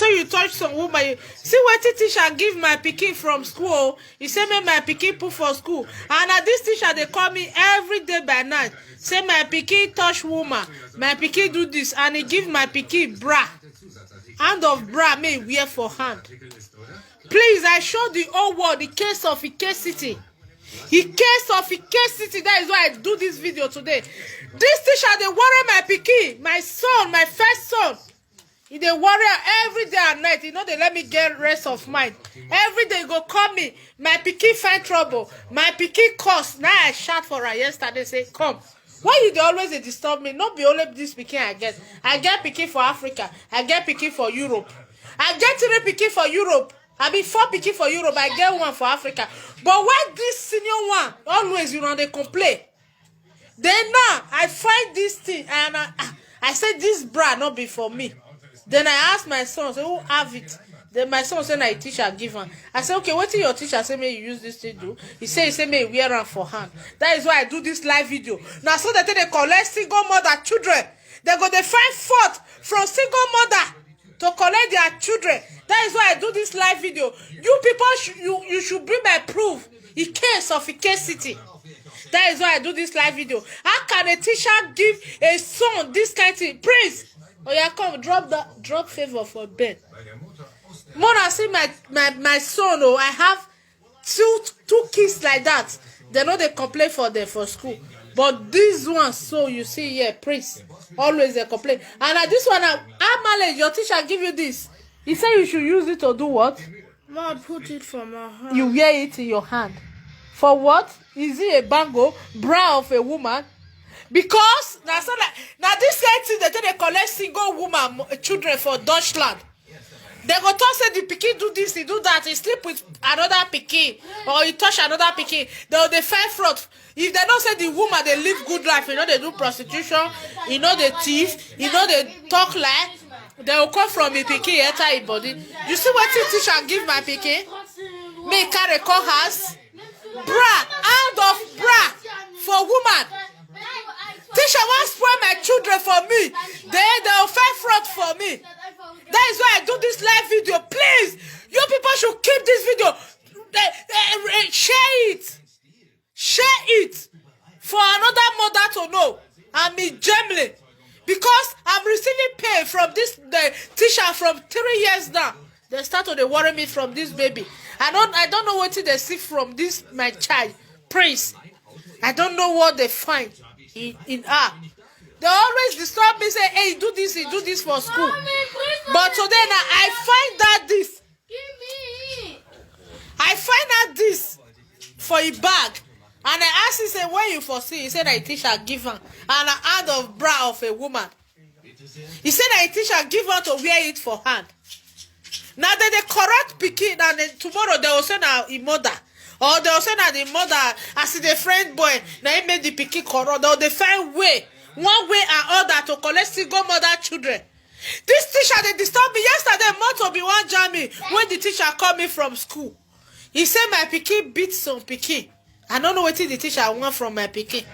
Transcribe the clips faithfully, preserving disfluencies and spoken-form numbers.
So you touch some woman, you see wetin teacher give my pikin from school o. He say make my pikin put for school, and na this teacher dey call me every day by night, say my pikin touch woman, my pikin do this, and he give my pikin bra, hand of bra, make he wear for hand. Please, I show the whole world the case of Ike City. The case of Ike City, that is why I do this video today. This teacher dey worry my pikin, my son, my first son. He dey worry am every day and night. He no dey let me get rest of mind. Every day he go call me, my pikin find trouble, my pikin curse. Now I shout for her yesterday, say, "Come. Why you dey always dey disturb me? No be only this pikin I get. I get pikin for Africa. I get pikin for Europe. I get three pikin for Europe. I be four pikin for Europe. I get one for Africa. But why this senior one always you know dey complain?" Then now I find this thing and I, ah, I said this bra not be for me. Then I asked my son, say, "Who have it?" Then my son said, "Na teacher give am." I said, "Okay, what your teacher say me you use this thing do?" He said, he said me wear am for hand. That is why I do this live video. Now so that they collect single mother children, they go they find fault from single mother to collect their children. That is why I do this live video. You people, sh- you you should bring my proof in case of Ike City. That is why I do this live video. How can a teacher give a son this kind thing? Please, oh yeah, come drop the drop favor for Ben. Mona see my my my son. Oh, I have two two kids like that. They know they complain for them for school. But these ones, so you see here, please, always they complain. And at this one, now, Amale, your teacher give you this. He said you should use it to do what? Mom put it for my hand. You wear it in your hand. For what? Is it a bangle, bra of a woman? Because now so like now this kind thing they take they collect single woman mo- children for Dutchland. They go talk say the pikin do this, he do that, he sleep with another pikin, or he touch another pikin. They go dey find fraud. If they don't say the woman they live good life, you know they do prostitution, you know they thief, you know they talk lie. They will come from the pikin enter him body. You see what teacher give my pikin? Me carry call house. Bra, out of bra for woman. Teacher wan spoil my children for me. They they will find fraud for me. That is why I do this live video. Please, you people should keep this video. Eh, eh, eh, share it. Share it for another mother to know. I'm in Germany because I'm receiving pay from this the teacher from three years now. They start to dey worry me from this baby. I don't I don't know what they see from this my child. Prince. I don't know what they find in, in her. They always disturb me, say, "Hey, do this, he do this for school." But today now I find out this. I find out this for a bag. And I ask him, say, "Where you for see?" He said, "I teacher give him." And I hand of bra of a woman. He said, "I teacher give her to wear it for hand." Now then they correct pikin, and then tomorrow they will say now a mother. Or they will say now the mother as the friend boy. Now he made the pikin corrupt. Or they find way, one way and other to collect single mother children. This teacher they disturb me yesterday. Motor be one jam me when the teacher call me from school. He said my pikin beat some pikin. I don't know what the teacher want from my pikin.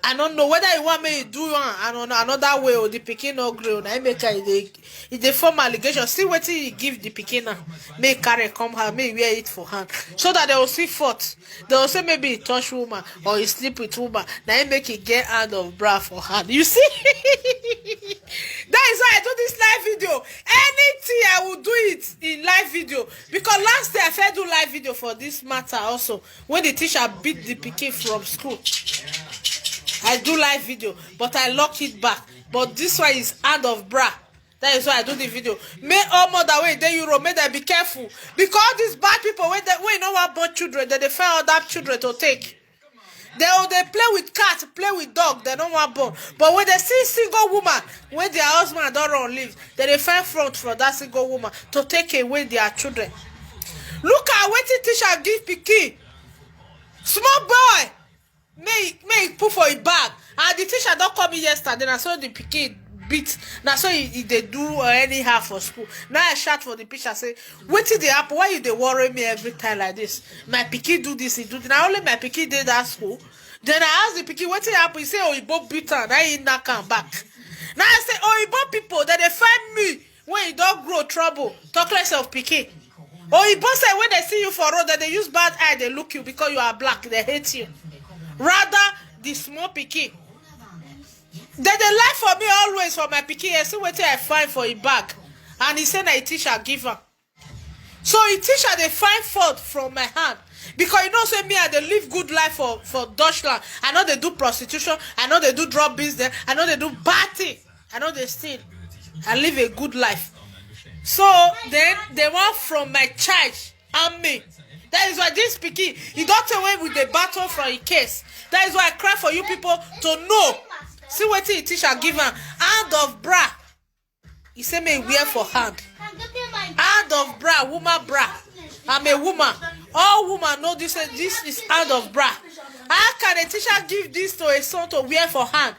I don't know whether he want me to do one and on another way or the pikin no grow. Now he make a they if they form allegation. See what he give the pikin now. May carry come her, may wear it for hand. So that they will see fault. They will say maybe he touch woman or he sleep with woman. Now he make it get hand of bra for hand. You see? That is why I do this live video. Anything I will do it in live video. Because last day I fair do live video for this matter also. When the teacher beat the pikin from school. I do live video, but I lock it back. But this one is hand of bra. That is why I do the video. May all mother wey dey Europe, may they be careful. Because these bad people, when they when no one born children, they dey find other children to take. They will they play with cat, play with dog, they don't want born. But when they see single woman, when their husband don't run leave, then they find front for that single woman to take away their children. Look at what teacher give pikin. Small boy, may may he put for a bag. And the teacher don't call me yesterday. And I saw the pikin beat. Now so he, he they do uh, anyhow for school. Now I shout for the teacher say, "What did they happen? Why you they worry me every time like this? My pikin do this, he do this. Now only my pikin did that school." Then I asked the pikin, "What did happen?" He say, "Oh, he both beat her. Now he knock am back." Now I say, "Oh, he both people. Then they find me." When you don grow, trouble, talk less of pikin. Oyibo say when they see you for road, that they use bad eye, they look you because you are black, they hate you. Rather, the small pikin. They dey lie for me always for my pikin. I see wetin I find for him bag, and he say na him teacher give am. So him teacher dey find fault from my hand, because you know say me, I dey live good life for for Dutchland. I no dey do prostitution. I no dey do drug business. I no dey do bad thing. I no dey steal. I live a good life. So then they want from my child and me. That is why this pikin, he don't tell when we dey battle for a case. That is why I cry for you people to know. See wetin him teacher give am. Hand of bra. He say me wear for hand. Hand of bra, woman bra. I'm a woman. All woman know this. This is hand of bra. How can a teacher give this to a son to wear for hand?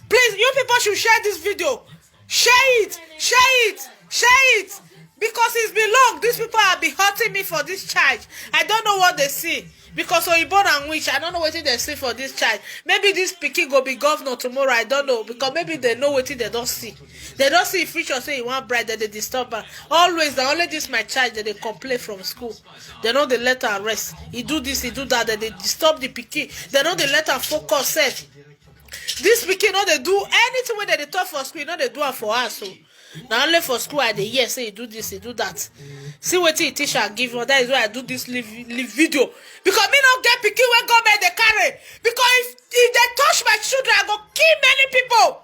Please, you people should share this video. Share it, share it, share it. Because it's been long. These people have been hurting me for this charge. I don't know what they see. Because Oyibo and which, I don't know what they see for this charge. Maybe this pikin go be governor tomorrow. I don't know. Because maybe they know what they don't see. They don't see future. Say you want bright, that they disturb her. Always, the only this my charge that they complain from school. They know they let her rest. He do this, he do that. That they disturb the pikin. They know they let her focus. Self. This pikin no dey do anything wey dem dey talk for school, e no dey do am for house o. Na only for school I dey hear say e do this, e do that. See wetin e teacher give me. That is why I do this live, live video. Because me no get pikin wey government dey carry. Because if, if they touch my children, I go kill many people.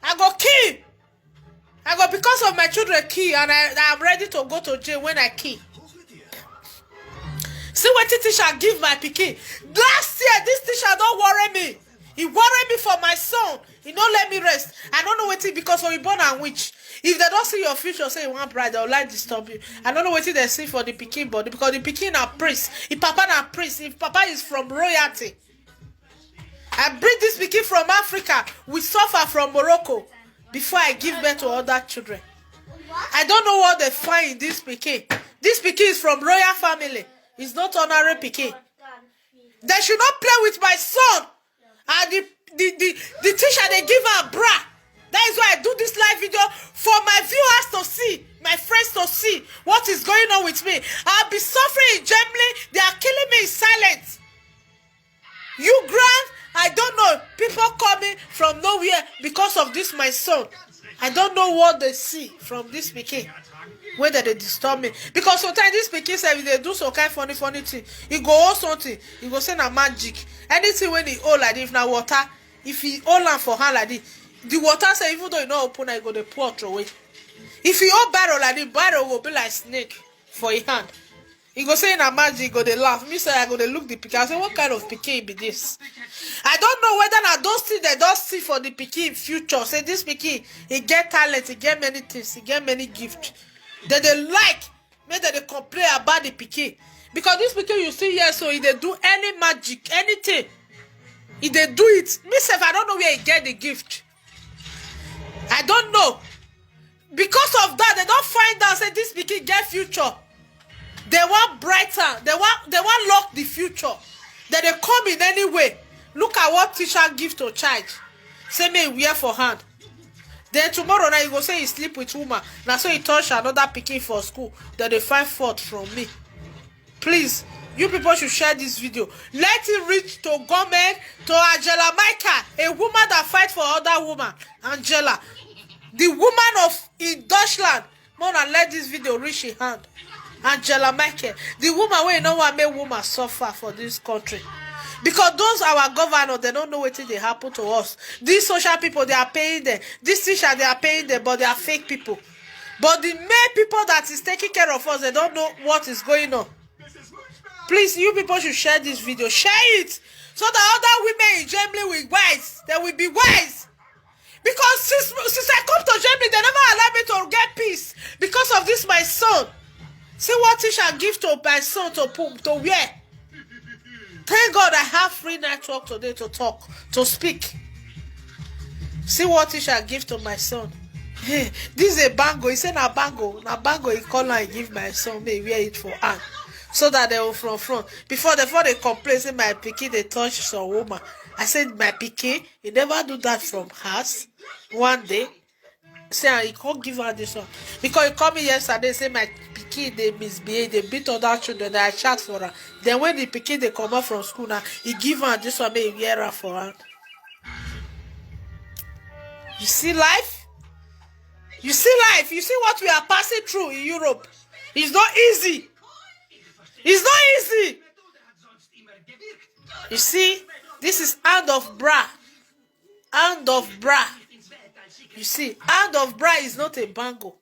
I go kill. I go, because of my children kill, and I, I am ready to go to jail when I kill. See wetin teacher give my pikin. Last year, this teacher don worry me. He worry me for my son. He no let me rest. I don't know wetin, because Oyibo and which. If they don't see your future, say you want bright, they will like disturb you. I don't know wetin they see for the pikin body, because the pikin na priest. If papa na priest, if papa is from royalty. I bring this pikin from Africa. We suffer from Morocco before I give birth to other children. I don't know what they find in this pikin. This pikin is from royal family. It's not honorary pikin. They should not play with my son. And the the the, the teacher, they give her bra. That is why I do this live video for my viewers to see, my friends to see what is going on with me. I'll be suffering in Germany. They are killing me in silence. You grant, I don't know. People coming from nowhere because of this my son. I don't know what they see from this pikin wey dem dey disturb me. Because sometimes this pikin sef, if they do some kind funny funny thing, he go hold something, he go say na magic. Anything when he hold like this, if na water, if he hold am for hand like this, the water sef, even though e no open, e go dey pour throway. If he hold barrel like this, barrel go be like snake for him hand. He go say na magic, he go dey laugh. Me say I go dey look the pikin. I say, what kind of pikin be this? I don't know whether na those things they don't see for the pikin future. Say this pikin, he get talent, he get many things, he get many gifts. They dey like, make they dey complain about the pikin. Because this pikin you see here, so he dey do any magic, anything. He dey do it. Me sef, I don't know where he get the gift. I don't know. Because of that, they don't find out say this pikin get future. They want brighter. They want they want lock the future. Then they come in any way. Look at what teacher give to child. Say me wear for hand. Then tomorrow now you go say he sleep with woman. Now so he touch another pikin for school. Then they find fault from me. Please, you people should share this video. Let it reach to government, to Angela Michael, a woman that fight for other woman. Angela, the woman of in Dutchland, more than let this video reach in hand. Angela Michael, the woman wey no want make woman suffer for this country. Because those our governor, they don't know wetin dey happen to us. These social people, they are paying them. These teachers, they are paying them, but they are fake people. But the main people that is taking care of us, they don't know what is going on. Please, you people should share this video. Share it so that other women in Germany will wise. They will be wise. Because since, since I come to Germany, they never allow me to get peace because of this my son. See what teacher give to my son to put to wear. Thank God I have free network today to talk, to speak. See what teacher give to my son. Hey, this is a bangle. He said na bangle, na bangle. He call and give my son. May wear it for hand, so that they will from front. Before, before they complain, say my pikin they touch some woman. I said my pikin, he never do that from house. One day, Say, and he come give her this one. Because he call me yesterday, say my pikin dey misbehave, dey beat other children, that I chat for her. Then when the pikin dey comot from school now, he give her this one, make he wear her for hand. You see life? You see life? You see what we are passing through in Europe? It's not easy. It's not easy. You see, this is hand of bra. Hand of bra. You see, hand of bra is not a bangle.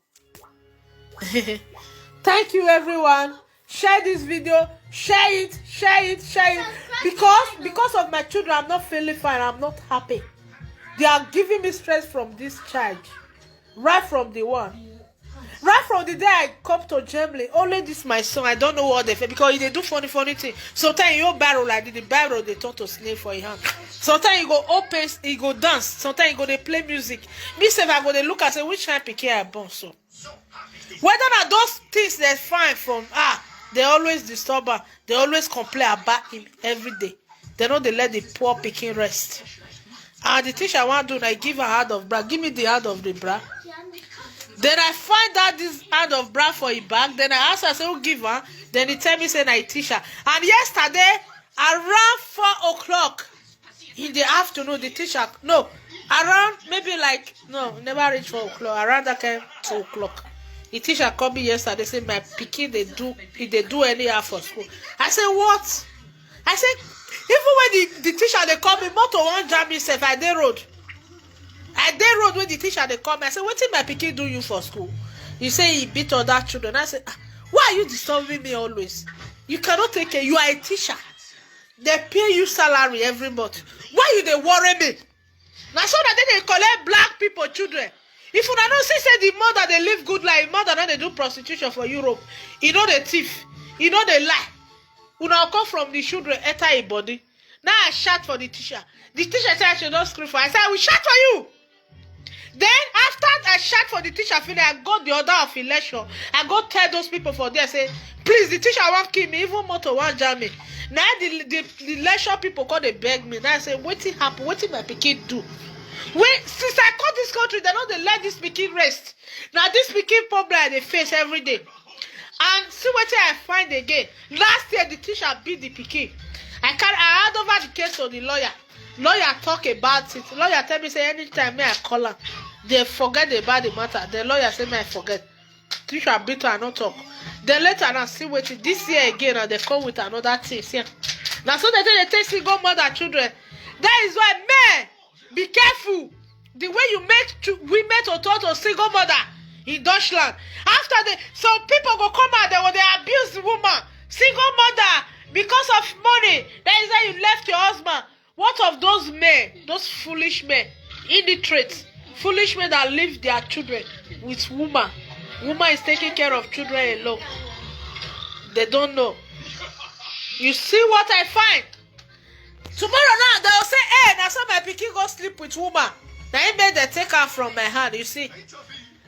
Thank you, everyone. Share this video. Share it. Share it. Share it. Because because of my children, I'm not feeling fine. I'm not happy. They are giving me stress from this charge. Right from the one. Right from the day I come to Germany, only this my son, I don't know what they feel because they do funny, funny thing. Sometimes you barrel like the barrel they turn to slave for your hand. Sometimes you go open, you go dance. Sometimes you go they play music. Me sef, I go they look and say which kind pikin I born so. Whether na those things they find from ah, they always disturb her. They always complain about him every day. They no dey let the poor pikin rest. And the teacher want do, I give her hand of bra. Give me the hand of the bra. Then I find out this hand of bra for him bag. Then I ask her, say, who give her? Then he tell me, say, na him teacher. And yesterday, around four o'clock in the afternoon, the teacher, no, around maybe like, no, never reach four o'clock, around that kind two o'clock. The teacher called me yesterday, say, my pikin, they do, if they do anyhow for school. I say, what? I say, even when the, the teacher they call me, motor one jam himself, I dey road. I dey road when the teacher they call me. I say, wetin my pikin do you for school? You say he beat other children. I say, ah, why are you disturbing me always? You cannot take care. You are a teacher. They pay you salary every month. Why you dey worry me? Na so that they dey collect black people children. If una no see say the mother dey live good life, mother no dey do prostitution for Europe. E no dey thief. E no dey lie. Una come from the children enter him body. Now I shout for the teacher. The teacher say I should not scream for. I say I will shout for you. Then after I shout for the teacher finish, I go the order of election. I go tell those people for there say, please, the teacher wan kill me, even motor wan jam me. Now the the, the election people come dey beg me. Now I say, wetin happen? Wetin my pikin do? Wait, since I come this country, they no dey let this pikin rest. Now this pikin problem I dey face every day. And see wetin I find again. Last year the teacher beat the pikin. I carry I hand over the case to the lawyer. Lawyer talk about it. Lawyer tell me say anytime me I call am, they forget about the matter. The lawyer say me I forget. Teacher beat her, I no talk. Then later now see wetin this year again and they come with another thing. See, now so they take they take single mother children. That is why men be careful. The way you make cho- women to turn to single mother in Dutchland. After the some people go come out, they will they abuse the woman, single mother, because of money. That is why you left your husband. What of those men, those foolish men, illiterate, foolish men that leave their children with woman? Woman is taking care of children alone. They don't know. You see what I find? Tomorrow now they will say, hey, now so my pikin go sleep with woman. Now he made they take her from my hand. You see,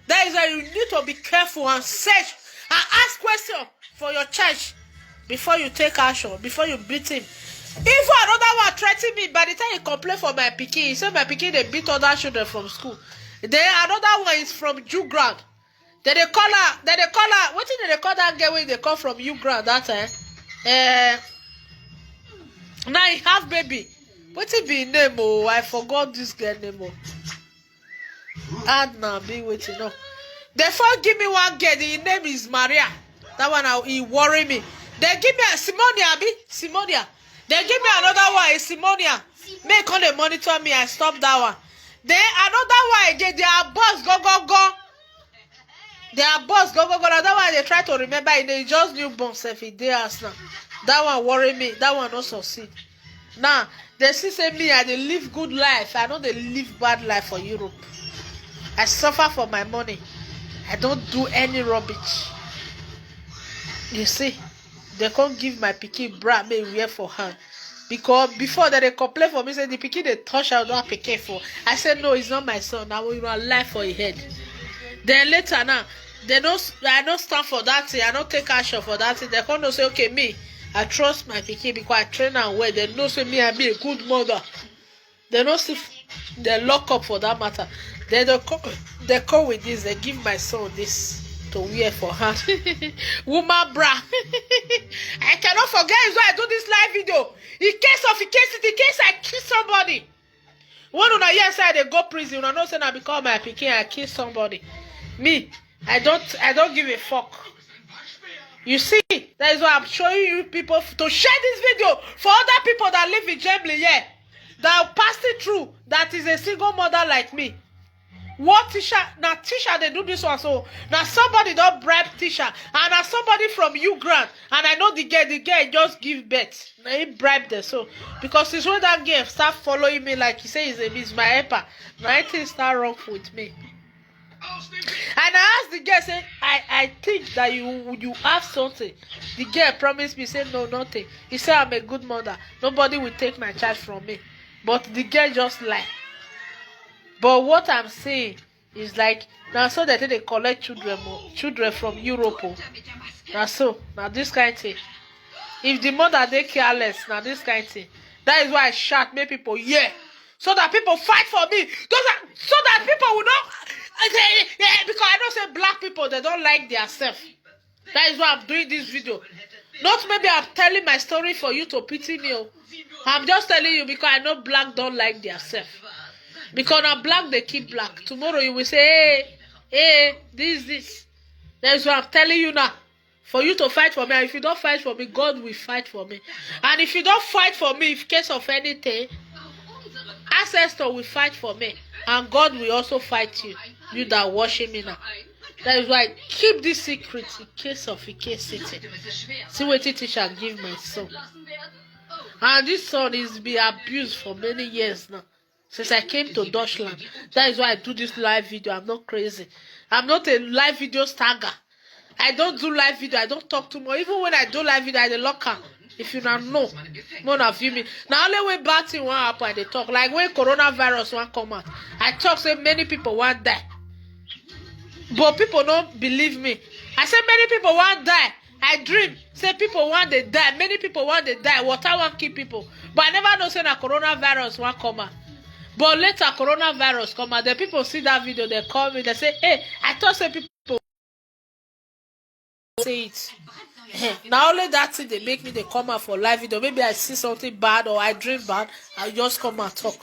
that is why you need to be careful and search and ask question for your church before you take action, before you beat him. Even another one threaten me by the time he complain for my pikin, he say my pikin they beat other children from school. Then another one is from Jew ground. Then they call her, then they call her, what did they call that girl when they come from Jew ground that time? Eh, now he have baby. What it be him name? Oh, I forgot this girl name. Oh. Hard now, be waiting. No. They first give me one girl. The name is Maria. That one I, he worry me. They give me a Simonia, be Simonia. They give me another one, a Simonia. Make all they monitor me. I stop that one. Then another one again. They are boss go go go. They are boss go go go. That one they try to remember. It is just newborn self. It dey house now. That one worry me. That one no succeed. Now they see say me I dey live good life. I no dey live bad life for Europe. I suffer for my money. I don't do any rubbish. You see, they can't give my pikin bra me wear for hand. Because before that they complain for me say the pikin they touch out that pikin for. I said no, it's not my son. I will run life for your head. Then later now, they no s- I no stand for that thing. I no take action for that thing. They come no say okay me. I trust my pikin because I train am well. They know say me I be a good mother. They no see f- they lock up for that matter. They don't come. They come with this. They give my son this to wear for hand. Woman bra. I cannot forget is why I do this live video. In case of, in case, in case I kill somebody. When una hear say I dey go prison, una know say na because my pikin I kill somebody. Me, I don't, I don't give a fuck. You see, that is why I'm showing you people f- to share this video for other people that live in Germany. Yeah, that passing through, that is a single mother like me. What teacher? Now teacher they do this one so. Now somebody don't bribe teacher, and now somebody from Ukraine, and I know the girl. The girl just give birth. Now he bribed her so, because since when that girl start following me like he say he's a miss my helper, now I think start wrong with me. And I asked the girl say, I, I think that you you have something. The girl promised me say no, nothing. He said I'm a good mother. Nobody will take my child from me. But the girl just lie. But what I'm saying is like, now so that they collect children, oh, children from Europe. Oh. Now so now this kind of thing. If the mother they careless, now this kind of thing. That is why I shout make people hear, so that people fight for me. Those are, so that people will not, eh, eh, eh, because I don't say black people they don't like their self. That is why I'm doing this video. Not maybe I'm telling my story for you to pity me. Oh. I'm just telling you because I know black don't like their self. Because now black they keep black. Tomorrow you will say, hey, hey, this, this. That's why I'm telling you now. For you to fight for me, and if you don't fight for me, God will fight for me. And if you don't fight for me, in case of anything, ancestor will fight for me, and God will also fight you. You that watching me now. That is why keep this secret in case of, in case city. See what teacher give my son. And this son is be abused for many years now. Since I came to Dutchland. That is why I do this live video. I'm not crazy. I'm not a live video stagger. I don't do live video. I don't talk too much. Even when I do live video, I dey lock am. If you now know, more na view me. Now only way bad thing wan happen, I dey talk. Like when coronavirus wan come out, I talk say many people wan die. But people don't believe me. I say many people wan die. I dream say people wan dey die. Many people wan dey die. Water wan kill people. But I never know say na coronavirus wan come out. But later coronavirus come out. The people see that video, they call me. They say, hey, I thought say people say it. Now only that thing they make me they come out for live video. Maybe I see something bad or I dream bad, I just come and talk.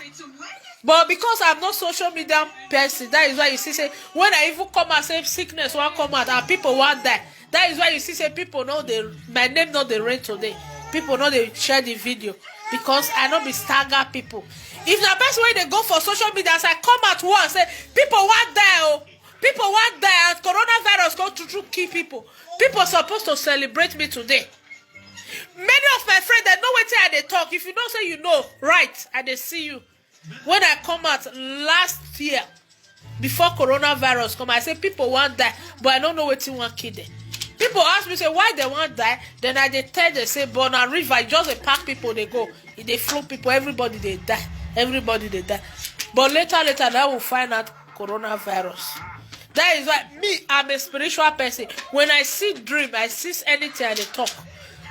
But because I'm not social media person, that is why you see say when I even come and say sickness wan come out and people wan die. That is why you see say people know they, my name not the rain today. People know they share the video because I not be stagger people. If na person wey dey go for social media, as I come out once say people wan die, oh, people wan die, and coronavirus go true true kill people. People supposed to celebrate me today. Many of my friends, they know wetin I dey talk. If you know say you know, right, I dey see you. When I come out last year, before coronavirus come, I say people wan die, but I don't know wetin wan kill them. People ask me say why they wan die, then I dey tell them say, but na river, e just dey pack people dey go, e dey flow people, everybody dey die, everybody dey die. But later later now we find out coronavirus. That is why me, I'm a spiritual person. When I see dream, I see anything, I dey talk.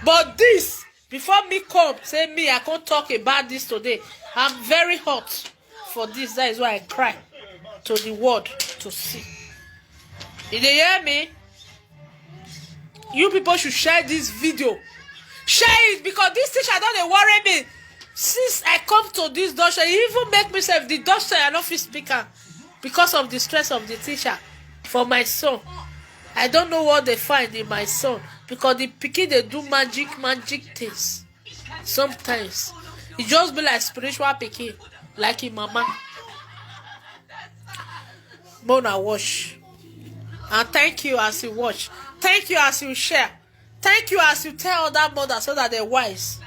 But this, before me come say me, I can't talk about this today. I'm very hot for this. That is why I cry to the world to see. Did they hear me? You people should share this video. Share it because this teacher don't dey worry me. Since I come to this doctor, he even make me sef the doctor I no fit speak am because of the stress of the teacher for my son. I don't know what they find in my son because the pikin dey do magic magic things. Sometimes e just be like spiritual pikin, like him mama. Mona watch. And thank you as you watch. Thank you as you share. Thank you as you tell other mothers so that they're wise.